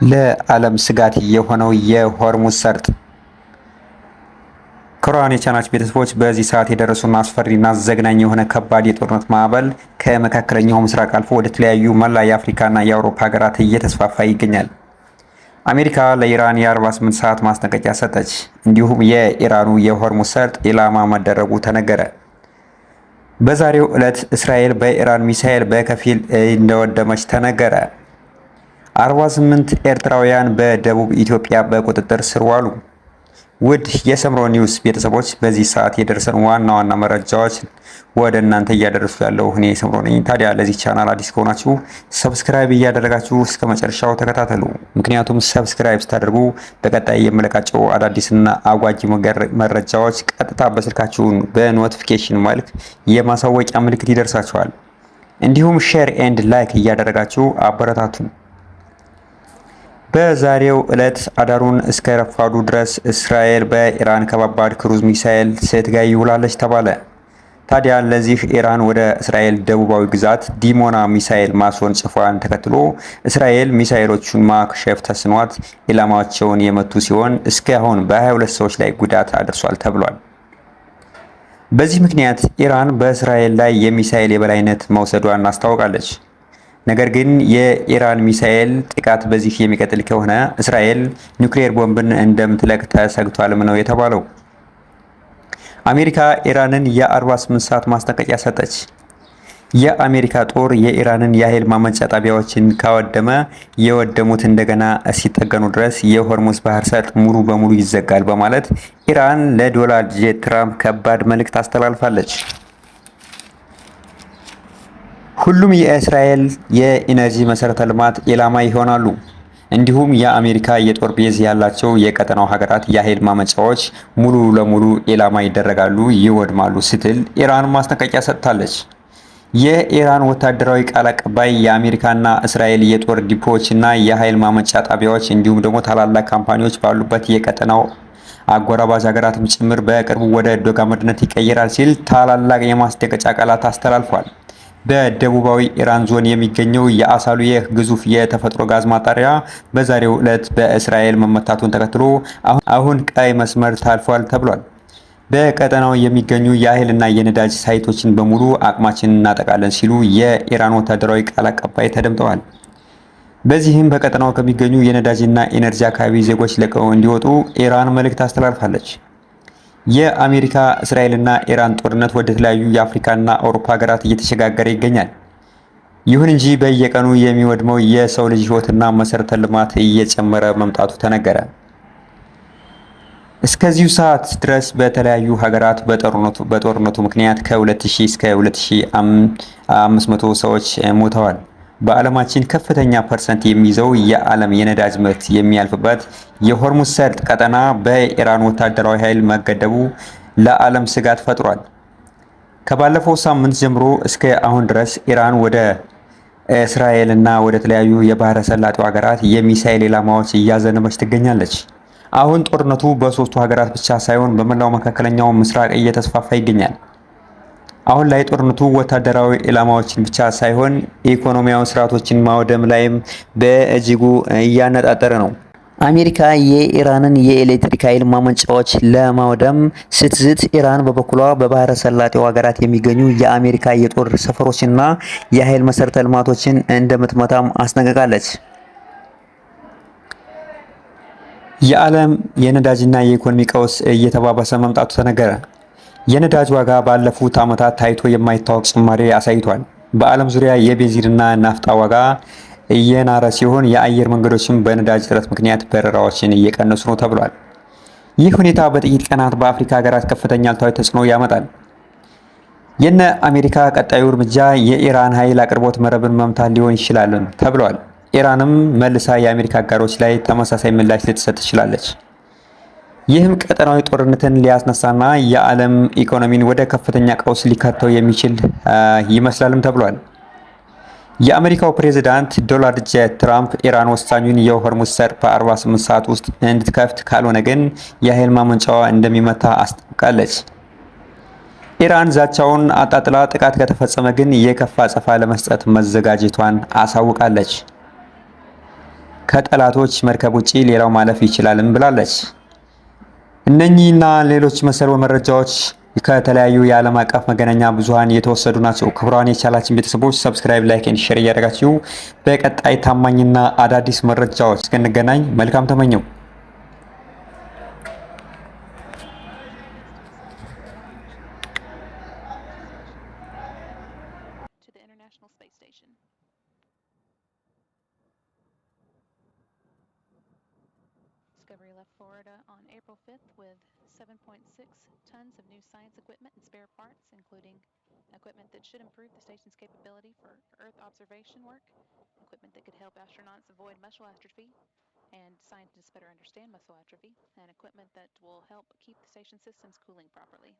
ለዓለም ስጋት የሆነው የሆርሙዝ ሰርጥ። ክቡራን የቻናላችን ቤተሰቦች፣ በዚህ ሰዓት የደረሱና አስፈሪና ዘግናኝ የሆነ ከባድ የጦርነት ማዕበል ከመካከለኛው ምስራቅ አልፎ ወደ ተለያዩ መላ የአፍሪካና የአውሮፓ ሀገራት እየተስፋፋ ይገኛል። አሜሪካ ለኢራን የ48 ሰዓት ማስጠንቀቂያ ሰጠች። እንዲሁም የኢራኑ የሆርሙዝ ሰርጥ ኢላማ መደረጉ ተነገረ። በዛሬው ዕለት እስራኤል በኢራን ሚሳኤል በከፊል እንደወደመች ተነገረ። 48 ኤርትራውያን በደቡብ ኢትዮጵያ በቁጥጥር ስር ዋሉ። ውድ የሰምሮ ኒውስ ቤተሰቦች፣ በዚህ ሰዓት የደረሰን ዋና ዋና መረጃዎች ወደ እናንተ እያደረሱ ያለው እኔ ሰምሮ ነኝ። ታዲያ ለዚህ ቻናል አዲስ ከሆናችሁ subscribe እያደረጋችሁ እስከ መጨረሻው ተከታተሉ። ምክንያቱም subscribe ስታደርጉ በቀጣይ የምለቃቸው አዳዲስና አጓጊ መረጃዎች ቀጥታ በስልካችሁን በ notification መልክ የማሳወቂያ ምልክት ይደርሳችኋል። እንዲሁም share and like እያደረጋችሁ አበረታቱን። በዛሬው ዕለት አዳሩን እስከ ረፋዱ ድረስ እስራኤል በኢራን ከባባድ ክሩዝ ሚሳኤል ስትጋይ ውላለች ተባለ። ታዲያ ለዚህ ኢራን ወደ እስራኤል ደቡባዊ ግዛት ዲሞና ሚሳኤል ማስወንጨፏን ተከትሎ እስራኤል ሚሳኤሎቹን ማክሸፍ ተስኗት ኢላማቸውን የመቱ ሲሆን እስካሁን በ22 ሰዎች ላይ ጉዳት አድርሷል ተብሏል። በዚህ ምክንያት ኢራን በእስራኤል ላይ የሚሳኤል የበላይነት መውሰዷን አስታውቃለች። ነገር ግን የኢራን ሚሳኤል ጥቃት በዚህ የሚቀጥል ከሆነ እስራኤል ኒውክሌር ቦምብን እንደምትለቅ ተሰግቷልም ነው የተባለው። አሜሪካ ኢራንን የ48 ሰዓት ማስጠንቀቂያ ሰጠች። የአሜሪካ ጦር የኢራንን የኃይል ማመንጫ ጣቢያዎችን ካወደመ የወደሙት እንደገና እስኪጠገኑ ድረስ የሆርሙዝ ባህር ሰርጥ ሙሉ በሙሉ ይዘጋል በማለት ኢራን ለዶናልድ ጄ ትራምፕ ከባድ መልእክት አስተላልፋለች። ሁሉም የእስራኤል የኢነርጂ መሰረተ ልማት ኢላማ ይሆናሉ። እንዲሁም የአሜሪካ የጦር base ያላቸው የቀጠናው ሀገራት የኃይል ማመንጫዎች ሙሉ ለሙሉ ኢላማ ይደረጋሉ፣ ይወድማሉ ስትል ኢራን ማስጠንቀቂያ ሰጥታለች። የኢራን ወታደራዊ ቃል አቀባይ የአሜሪካና እስራኤል የጦር ዲፖዎችና የኃይል ማመንጫ ጣቢያዎች እንዲሁም ደግሞ ታላላቅ ካምፓኒዎች ባሉበት የቀጠናው አጎራባች ሀገራትም ጭምር በቅርቡ ወደ ዶግ አመድነት ይቀየራል ሲል ታላላቅ የማስጠንቀቂያ ቃላት አስተላልፏል። በደቡባዊ ኢራን ዞን የሚገኘው የአሳሉዬህ ግዙፍ የተፈጥሮ ጋዝ ማጣሪያ በዛሬው ዕለት በእስራኤል መመታቱን ተከትሎ አሁን ቀይ መስመር ታልፏል ተብሏል። በቀጠናው የሚገኙ የኃይልና የነዳጅ ሳይቶችን በሙሉ አቅማችንን እናጠቃለን ሲሉ የኢራን ወታደራዊ ቃል አቀባይ ተደምጠዋል። በዚህም በቀጠናው ከሚገኙ የነዳጅና ኢነርጂ አካባቢ ዜጎች ለቀው እንዲወጡ ኢራን መልእክት አስተላልፋለች። የአሜሪካ፣ እስራኤልና ኢራን ጦርነት ወደ ተለያዩ የአፍሪካና አውሮፓ ሀገራት እየተሸጋገረ ይገኛል። ይሁን እንጂ በየቀኑ የሚወድመው የሰው ልጅ ሕይወትና መሰረተ ልማት እየጨመረ መምጣቱ ተነገረ። እስከዚሁ ሰዓት ድረስ በተለያዩ ሀገራት በጦርነቱ ምክንያት ከ2000 እስከ 2500 ሰዎች ሞተዋል። በዓለማችን ከፍተኛ percent የሚይዘው የዓለም የነዳጅ ምርት የሚያልፍበት የሆርሙዝ ሰርጥ ቀጠና በኢራን ወታደራዊ ኃይል መገደቡ ለዓለም ስጋት ፈጥሯል። ከባለፈው ሳምንት ጀምሮ እስከ አሁን ድረስ ኢራን ወደ እስራኤል እና ወደ ተለያዩ የባህረ ሰላጤው ሀገራት የሚሳኤል ኢላማዎች እያዘነበች ትገኛለች። አሁን ጦርነቱ በሶስቱ ሀገራት ብቻ ሳይሆን በመላው መካከለኛው ምስራቅ እየተስፋፋ ይገኛል። አሁን ላይ ጦርነቱ ወታደራዊ ኢላማዎችን ብቻ ሳይሆን ኢኮኖሚያዊ ስርዓቶችን ማውደም ላይም በእጅጉ እያነጣጠረ ነው። አሜሪካ የኢራንን የኤሌክትሪክ ኃይል ማመንጫዎች ለማውደም ስትዝት፣ ኢራን በበኩሏ በባህረ ሰላጤው ሀገራት የሚገኙ የአሜሪካ የጦር ሰፈሮችና የኃይል መሰረተ ልማቶችን እንደምትመታም አስጠንቅቃለች። የዓለም የነዳጅና የኢኮኖሚ ቀውስ እየተባባሰ መምጣቱ ተነገረ። የነዳጅ ዋጋ ባለፉት ዓመታት ታይቶ የማይታወቅ ጭማሪ አሳይቷል። በዓለም ዙሪያ የቤንዚንና ናፍጣ ዋጋ እየናረ ሲሆን የአየር መንገዶችም በነዳጅ እጥረት ምክንያት በረራዎችን እየቀነሱ ነው ተብሏል። ይህ ሁኔታ በጥቂት ቀናት በአፍሪካ ሀገራት ከፍተኛ አሉታዊ ተጽዕኖ ያመጣል። የነ አሜሪካ ቀጣዩ እርምጃ የኢራን ኃይል አቅርቦት መረብን መምታት ሊሆን ይችላል ተብሏል። ኢራንም መልሳ የአሜሪካ አጋሮች ላይ ተመሳሳይ ምላሽ ልትሰጥ ትችላለች። ይህም ቀጠናዊ ጦርነትን ሊያስነሳና የዓለም ኢኮኖሚን ወደ ከፍተኛ ቀውስ ሊከተው የሚችል ይመስላልም ተብሏል። የአሜሪካው ፕሬዝዳንት ዶናልድ ጄ ትራምፕ ኢራን ወሳኙን የሆርሙዝ ሰርጥ በ48 ሰዓት ውስጥ እንድትከፍት ካልሆነ ግን የኃይል ማመንጫዋ እንደሚመታ አስጠንቅቃለች። ኢራን ዛቻውን አጣጥላ ጥቃት ከተፈጸመ ግን የከፋ አጸፋ ለመስጠት መዘጋጀቷን አሳውቃለች። ከጠላቶች መርከብ ውጪ ሌላው ማለፍ ይችላልም ብላለች። እነኚህና ሌሎች መሰል መረጃዎች ከተለያዩ የዓለም አቀፍ መገናኛ ብዙሃን የተወሰዱ ናቸው። ክቡራን የቻናላችን ቤተሰቦች subscribe፣ like and share እያደረጋችሁ በቀጣይ ታማኝና አዳዲስ መረጃዎች እስክንገናኝ መልካም ተመኘሁ። To the International Space Station. Discovery left Florida on April 5th with 7.6 tons of new science equipment and spare parts, including equipment that should improve the station's capability for Earth observation work, equipment that could help astronauts avoid muscle atrophy and scientists better understand muscle atrophy, and equipment that will help keep the station systems cooling properly.